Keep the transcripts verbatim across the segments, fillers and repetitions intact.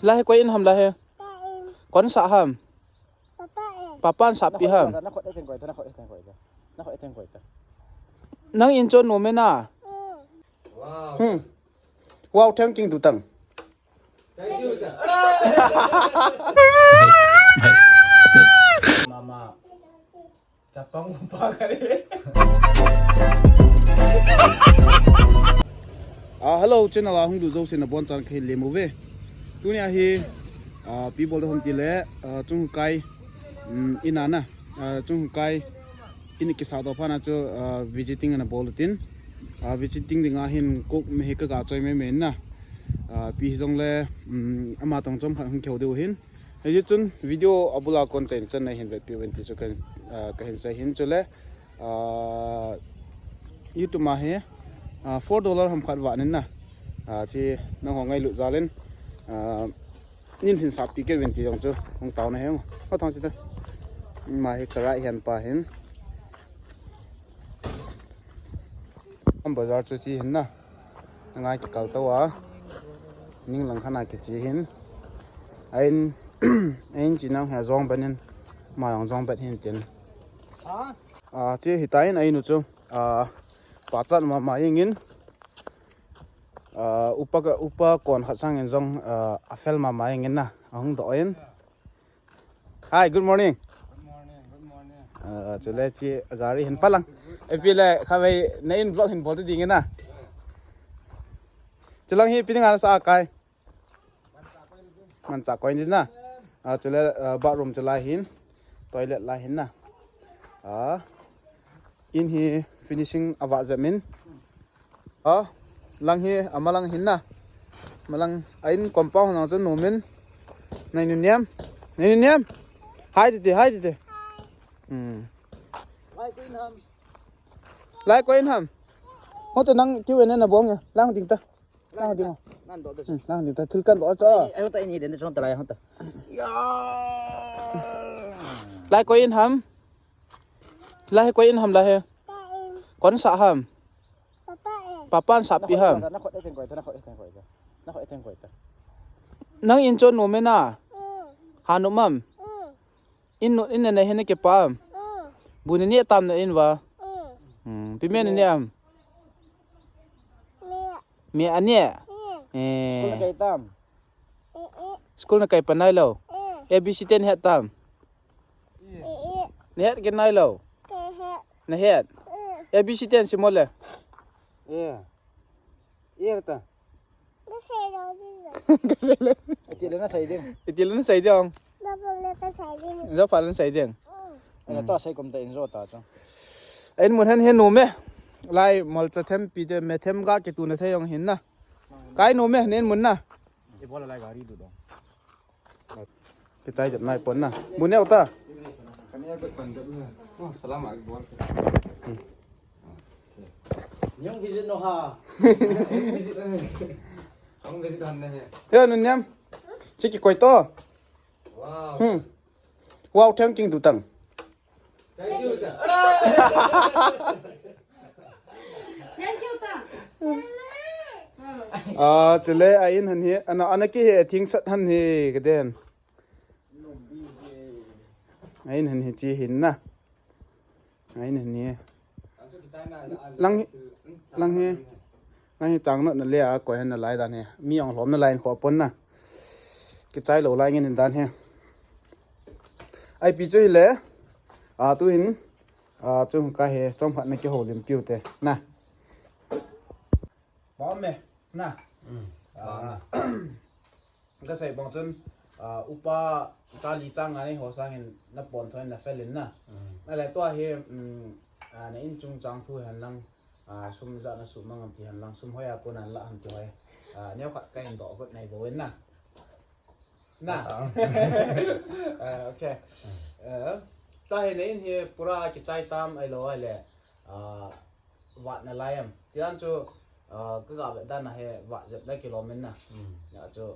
Lahe koi in ham lahe. Kon sa ham. Papan sapi ham. Nang in chon nom e na. Hmm. Wow, thank you tu tang. Mama. Chapang pa kare. Ah, hello, channel a hung du jouse nabon chan kahin lem uve. Tunia hi, ah, ipi bol ding ham tile, ah, Chungkai, um, in a na, ah, Chungkai, in kisah doh phat na chu, ah, visiting ana bol tin. Ah, visiting dinga hin Coke me hi kaga choi mai mai na. Ah, ipi hijongle, um, ama tong chomkhat hung kihou diu hin. Hijeh chun video abul a kon chaina chan nei hin vetpeh uvin ti chu kahin, ah, kahin sei hin chule, ah, YouTube a hi, ah, four dollar ham khat vah in na. Ah, chi nangho ngailut jal in, ah, nin hin sap ti kit uvin ti jong chu hung tao na hen. Ho thang chi ta. Ama hi ka right hand pa hin. Am bazar chu chi hin na. Angai kikal to a. Ning lang khat a kichi hin. Ain, ain chi nang hi jong ban in. Ama jong jong ban hin tin. Ah, chi hitan ain u chu. Ah, pachat mama jeng in. Ah, upa ka, upa kon khat sang in jong, ah, afel mama jeng in na. Ahung doh in. Hi, good morning. Good morning, good morning. Ah, chule chi gari hin palang. Ipi le khavei na in vlog hin bol ding na. Chilang hi ipi dinga nasa kai. Manchah koi in na. Ah, chule, ah, bathroom chu lai hin. Toilet lai hin na. Ah. In hi finishing avah jep in. Ah, lang hi, amalang hin na. Amalang, a in compound lang chu nom in. Nai nu niam. Nai nu niam. Hi titi, hi titi. Hmm. Lai koi in ham. Hote nang Q and A na bol nge. Lang ding ta. Lang ding. Nan doh ta. Hmm, lang ding ta. Thil kan doh ta. Ai, hota ini den chon ta lai hota. Ya. Lai koi in ham. Lahe koi in ham lahe. Kon sa ham. Papan sapi ham. Nang in chon nom e na. Ha nom am. In nom, in na hin na kipa am. Bu na neh tam na in va. Hmm, ipi me na neh am. Me a neh. Eh. School na kai pan nai lou. A B C ten het tam. Na het kit nai lou. Na het. A B C ten sim mo le. Ka sei lou. Iti le na sei ding. Iti le na sei ding. Jopa le na sei ding. Ana to sei kom ta in jo ta chu. Ain mun hen hen nom e. Lai malcha them pi te me them ga kitu na thei jong hin na. Kai nom e, nen mun na. Ibola lai gari du dong. Kichai jep nai pon na. Bu neo ta. Oh, salam akbar. Nyong visit no ha. Visit eh. Hung visit han ne. Yo, nun niam. Chi kikoi to. Wow. Hmm. Wow, thank you tu tang. Thank you ta. Thank you ta. Ah, chule a in han hi, ana, ana kihe thing sat han hi, ka den. A in han hi chi hin na. A in han hi. Lang hi, lang hi. Nang hi chang notna le a koi hen na lai dan hi. Mi ong lhom na lai in kho pon na. Kichai lou lai ngen dan hi. Ipi chu hi le. A tu hin. A chu ka he chom phat na kihoulim piu te. Na. Bom me. Na. Mm. A. Ka sei bang chun, ah, upa chali chang ani ho sangin na pon thoi na fel in na. Mm. Na le tua hi, mm, ah, na in chung chang thu hen lang, ah, sum ja na sum mang am ti hen lang, sum hoi a ko nan la ham ti hoi. Ah, neo khat ka in do ko nai bo in na. Na. Ah. Ah, okay. Mm. Eh, ta hi na in hi pura kichai tam ai lo ai le. Ah, vat na lai am. Tian chu, ah, ka ga vet dan a he vat jep na kilom in na. Mm. Ya chu.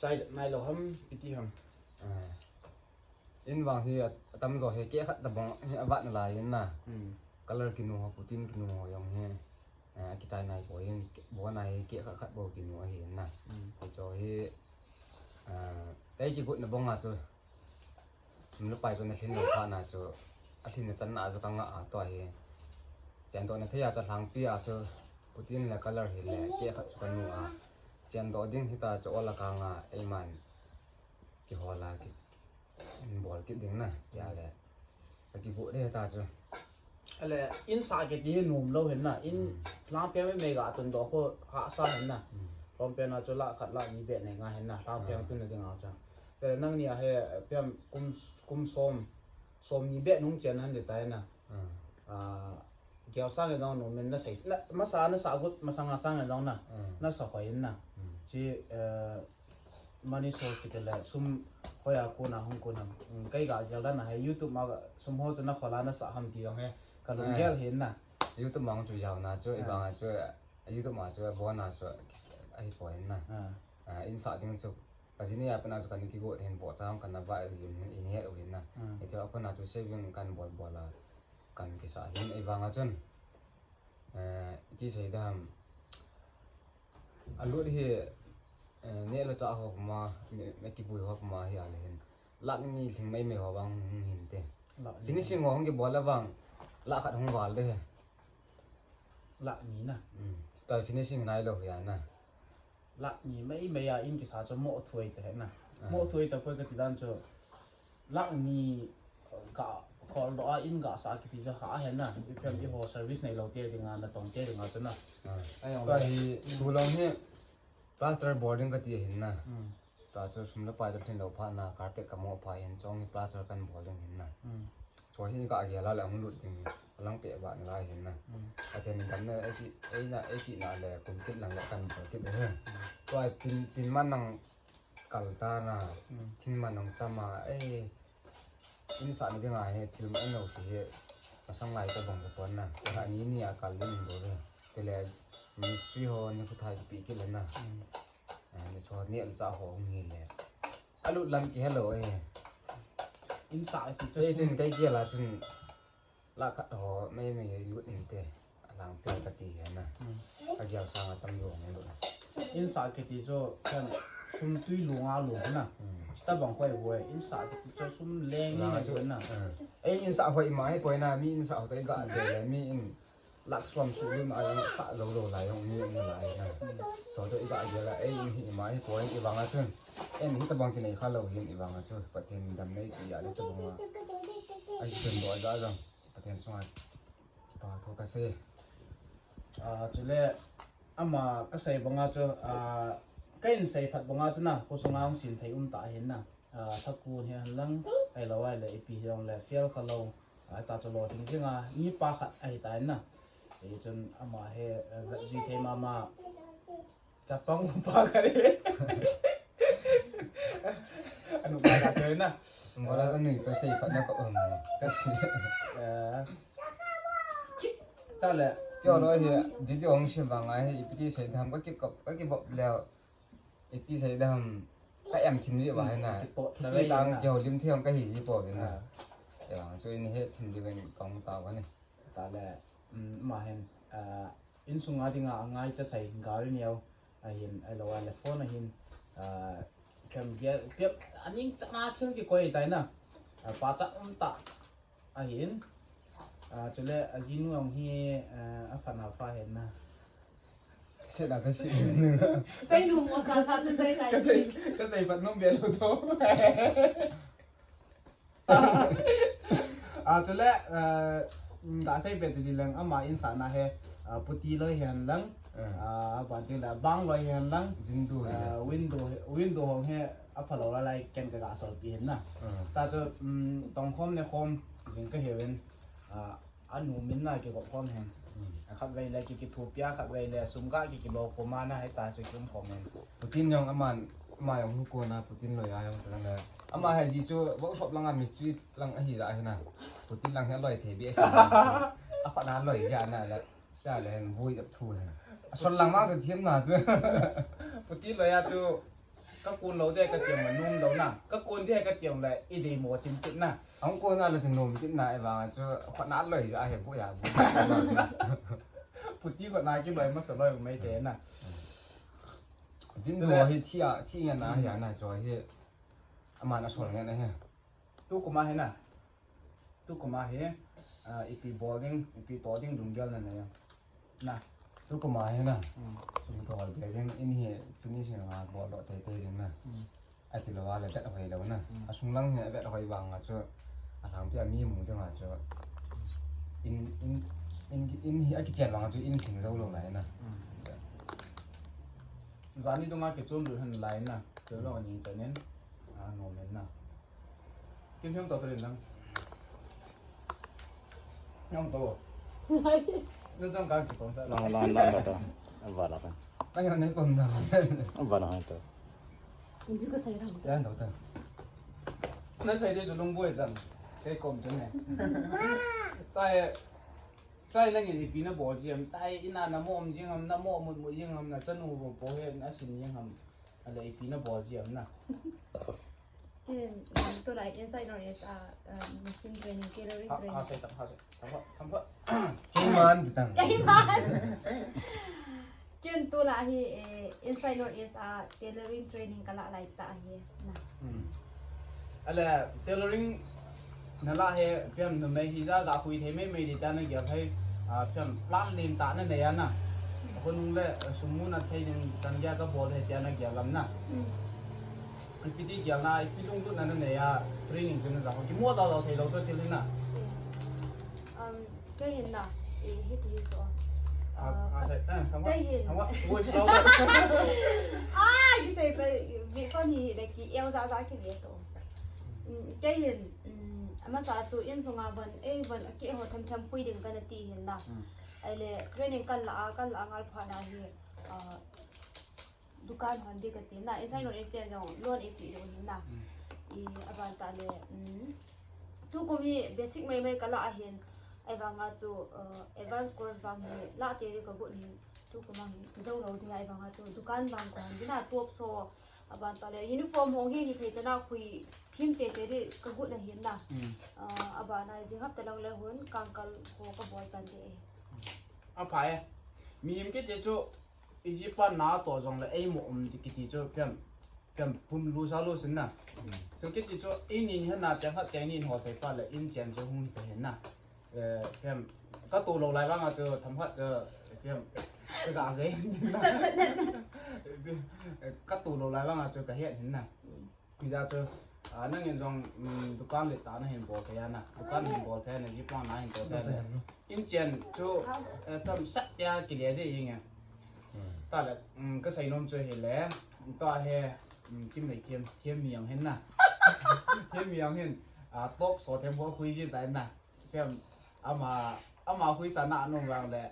Chai jep nai lo ham, piti ham. Ah. In vang hi a, atam jo he ke khat ta bong he vat na lai in na. Mm. Color kinu ho, putin kinu ho jong he. Ah, kichai nai ko in, bo nai ke khat khat bo kinu a hi in na. Mm. Ko cho he Kei kigotna banga chu, sum le pai chu na lhin lou phat na chu, alhinna channa a chu kanga a tua hi. Chendoh na thei a chu alhangpi a chu, putin le color hi le, kei khat chu kanu a. Chendoh ding hita chu ola kanga, eiman kihol a ki, bol kit ding na, tia le. Ka kigot de hita chu. Ale, in sah kiti hi nom lou hin na, in lhangpeng mei mei ga tundoh kho hahsa hin na. Lhangpeng a chu lakh khat lakh ni beh nei ngai hin na, lhangpeng tun na ding a chu. Te nangni a hi, piam kum, kum som, som ni beh nung chen han de tai na. Ah, gel sang e dong nom in na sei, na, masa na sa gut, masanga sang e dong na. Na sa khoi in na. Chi, eh, Money source kiti le sum hoiya kona hung kon ham. Kei ga gel dan a hi YouTube ma sum ho chu na khol a na sah ham ti jong hi ka lunggel hin na. YouTube ma chu jao na chu, i bang a chu, YouTube ma chu, bon a chu, ahi poi hin na. In sah ding chu, ka jini a pen a chu kan kigot hin, vohcha kan na va in, in het u hin na. Hichu a kona chu saving kan bol bol a, kan kisah hin, i bang a chun, eh, iti sei dam, a lut hi, eh, neh le chah ho kuma, me, me kibui ho kuma hi a le hin. Lakh ni lhing mai mai ho vang hung hin te. Lakh ni. Finishing ho hung kibol le vang, lakh khat hung val de he. Lakh ni na. Hmm. Tua finishing nai lou hi a na. Lakh ni mai mai a in kisa chu mo thuai te he na. Ah. Mo thuai ta koi ka ti dan chu. Lakh ni ga khol doh a in ga sah kiti chu ha he na. Ipi ham i ho service nei lou te ding a, na tong te ding a chu na. Ah. Ai, tua hi, tu long hi plaster bol ding ka ti hin na. Hmm. Tua chu sum le pai chu lhin lou phat na, carpet ka mo phat hin, chong hi plaster kan bol ding hin na. Hmm. Chu hi ka gel a le hung lut ding hi. Alang peh ba ngai hin na. Hmm. Pathen damna, ei ki, ei na, ei ki na le kum kit lang le kan bol kit de. Hmm. Tua tin, tin man nang kal ta na, hmm, tin man nang tam a, ei, in sah na ding a hi, thil man nang si hi, masang lai ta bang ka pon na. Ka ni ni a kal ding do de. Te le, ni sui ho, ni khu thai pi kit le na. Hmm. Ah, ni so, ni al cha ho, ni le. A lut lam ki hello, eh. In sah ki chu. Ei, chun kai gel a chun. Lakh khat ho, mei mei lut in te. Alang te ka ti hi na. Hmm. Ka gel sang a tam lou ngai lou. In sah kiti chu, kan sum tui lung a lung na. Hmm. Tabang khoi hoi, in sah kiti chu sum leng ngai chu na. Hmm. Ei, in sah hoi ma hi poi na, mi in sah hoi ga de le, mi in lakh som su lum a lang sah lou lou lai jong mi in lai na. Hmm. So chu i ga de la, ei, in hi ma hi poi, i vang a chun. En hi tabang ki nei kha lou hin i vang a chu. Pathen damna i ti a le tabang a. Ai chun do ga jong. Pathen chunga kipa thu ka sei. Ah, chule ama ka sei banga chu, ah, ka in sei phat banga chu na, khosunga hung sin thei um ta hin na. Ah, thakun hi hen lang, ahilou a le ipi hi jong le fiel kha lou. Ah, ta chu lo ding ding a, ni pa khat ahi ta hin na. Ei chun ama hi, eh, vet ji thei mama. Chapang upa ka ri. Anu pa ka choi na. Mola ka nui to sei pat na ko. Ka si. Eh. Ta le. Kyo lo hi video hong sim vang ai hi ipiti sei dam ka ki kop ka ki bop leo. Iti sei dam ka em thim li ba hai na. Ki po. Ki tang kyo lim thiam ka hi ji po na. Ya, so in he thim di ben kong ta ba ni. Ta le, um, ma hen, ah, insunga dinga angai cha thei gari neo ahin, ahilou a le phone ahin, ah, kem ge, kem, aning chana thil kikoi tai na, ah, pa cha um ta ahin, ah, chule ajinu ang hi, ah, aphat na pa hen na. Sei na ka sei. Sei nu mo sa sa sei kai. Ka sei, ka sei pat nom be lo to. Ah, chule, ah, mm, ka sei pe ti lang ama in sa na he, ah, puti loi hen lang, ah, ban ti la bang loi hen lang, window he, ah, window, window hong he, aphalou la lai ken ka ga sol pi hen na. Ta chu, mm, tong khom ne khom, jing ka he ven, ah, Anu min na kikop khom hen. Hmm. Khatvei le ki, kithu pia, khatvei le sum ka ki, kilo koma na heta chu ki um khom hen. Putin jong aman, ama jong hung kona, Putin loi a jong tang le. Ama he ji chu workshop langa mistri lang ahi la hena. Putin lang he loi thei be asi. Akhat na loi ja na la. Sa le hen vui ap thu hen. Asol lang mang chu thiam na chu. Putin loi a chu Ka kun lou de ka tiang le nom lou na. Ka kun de ka tiang le i dei mo thim kit na. Ang kun a le chu nom kit na, i vang a chu khut na loi ja he bu ya bu. Puti khut na ki loi masa loi mai te na. Din jo hi thi a, thi ngen na hi a na jo hi. Aman asol ngen na hi. Tu kuma hi na. Tu kuma hi, ah, ipi bol ding, ipi to ding lunggel na na ya. Na. Tu kuma hi na. Hmm. Sum to hol be ding in hi finishing a bol lo te te ding na. Hmm. Ati lo a le vet hoi lo na. Hmm. Asung lang hi vet hoi vang a chu. Alhangpi a mi mu ding a chu. In, in, in, in hi akichen vang a chu in thing zo lo lai na. Hmm. Jani dunga kichom lut hen lai na. Chu lo ning chanin. A nom en na. Kin thum to to rin lang. Nong to. Nu jong ka ki pom sa. Lang, lang, lang ba to. Ba la ka. Ka yo ne pom da. Ba la to. Kin bi ka sai ram. Ya no to. Na sai de ju lung boi dan. Sai kom tu ne. Tai, tai lang in ipi na bol ji am. Tai ina na mo om jing am, na mo mut mut jing am, na chanu bo bo he na sin jing am. Ale ipi na bol ji am na. Ken, um, tulai inside North East a, um, machine training, tailoring Ha, training. Ha, sai tam, ha, sai tam, ha, tam, ha. Keiman ti tang. Keiman. Ken tulai hi, eh, inside North East a tailoring training ka la lai ta hi na. Hmm. Ale tailoring na la he piam numei hi ja ga hui thei mei mei di ta na gel thei, ah, piam plan len ta na nei a na. Ko nung le, eh, sum mu na thei ding tan gel ka bol he ta na gel lam na. Hmm. Ipi ti gel na, ipi lunglutna na nei a, training chu na ja ho, kimo jao jao thei lo chu thil hi na. Um, kei hin na, eh, hiti hi chu. Ah, ah, sai, eh, thang wa, kei hin. Thang wa, woi, slow. Ah, kisei pa, vi ko ni le ki, eu ja ja ki ve to. Um, kei hin, um, amasa chu insunga von, ei von, aki ho tham tham pui ding ka na ti hin na. Hmm. Ahile, training kan la a, kan la a ngal pha na hi, ah, dukan hon di ka ti na, inside North East te jong loan eipeh diu ahi na. Mm. I, aban tah le, mm, tukum hi basic mai mai ka la ahin, ahivanga chu, uh, advance course vang hi la te di ka got ahin, tukum vang hi jou lou di ahivanga chu dukan vang ka hon di na, top so, aban tah le uniform hong hi hithei chan a khui thim tete di ka got ahin na. Mm. Uh, aban a jing hapta lang le hun kangkal ho ka bol pan di e. Aphai e. Mihem kiti chu Egypt a na to jong le ei mo um di kiti chu phem, phem pum lu sa lu sin na. Hmm. Chu kiti chu ei ni hin na chang khat chang ni ho thei pa le in chen chu hung hi ta hin na. Eh, phem ka to lo lai vang a chu tham khat chu phem ka ga sei. Ka to lo lai vang a chu ka het hin na. Hijeh chun, ah, nangin jong, um, dukan le ta na hin bol thei a na. Dukan hin bol thei a na, Egypt lang na hin bol thei a na. Bol thei a na. In chen chu, eh, tam sat tia kile di ing e. Hmm. Tale, um, ka sei nom chu hile, ta he, um, Kimneithem, Themmiang hin na. Themmiang hin, ah, top so them bo khui ji ta na. Kem, ama, ama khuisa na nom vang le.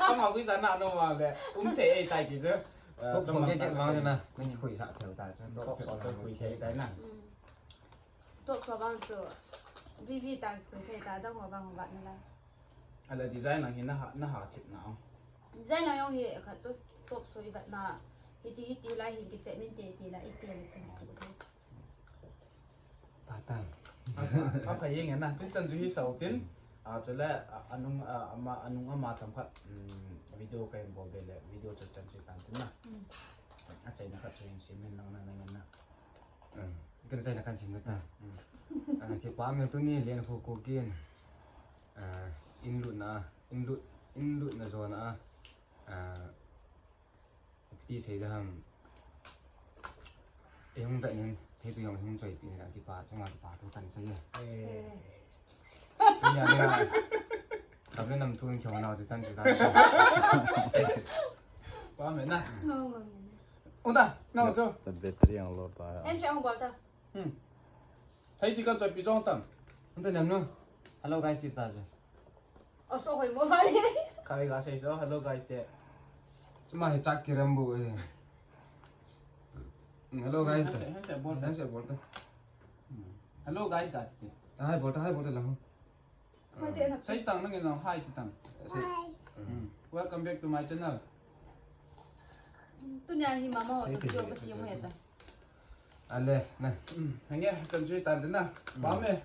Ama khuisa na nom vang le. Um thei ei tai ti chu. Eh, top so chom ke ke vang na. Min khuisa thei ta chu. Top so chu khui thei tai na. Mm. Top so vang chu. V V ta khui thei ta dang ho vang vat na la. Ala design lang hi na ha, na ha thip na. Design lang jong hi khat chu top so i vat na. Hiti hiti lai hin kiche min te ti la i che le chu. Patang. Apa, apa yeng na, chu tan chu hi sau tin. A, chule, a, anung, a, ama, anung ama tam khat, um, video ka hin bol be le, video chu chan chu tan tin na. Mm. A chaina khat chu hin sim hin nang nang nang na. Mm. Kan chaina kan sim ta. Mm. A, kipa me tuni len khu khu kin. A, in lut na, in lut, in lut na zo na. A, Ti sei da ham. Ei hung vet nin, thei tu jong hung choi pi ni la kipa, chunga kipa thu kan sei e. Eh. Nia nia. Kam le nam thu in chong nau chu chan chu ta. Pa me na. Ngau ngau ni. Unda, nau chu. The battery ang lo ta. Ei, se ang bol ta. Hmm. Thei ti kan choi pi jong tam. Unda nam no. Hello guys, ti ta chu. Aso hoi mo ba le. Kai ga sei so, hello guys te. Chuma hi chak kiram bu e. Hello guys. Hanse, hanse bol ta. Hanse bol ta. Hmm. Hello guys ga te. Hi bol ta, hi bol ta lang. Hoi te na. Sei tang nang nang hi ti tang. Sei. Hmm. Welcome back to my channel. Tunia hi mama ho to video ka ti mo he ta. Ale, na. Hmm, hange, kan chui tan na. Hmm. Ba me.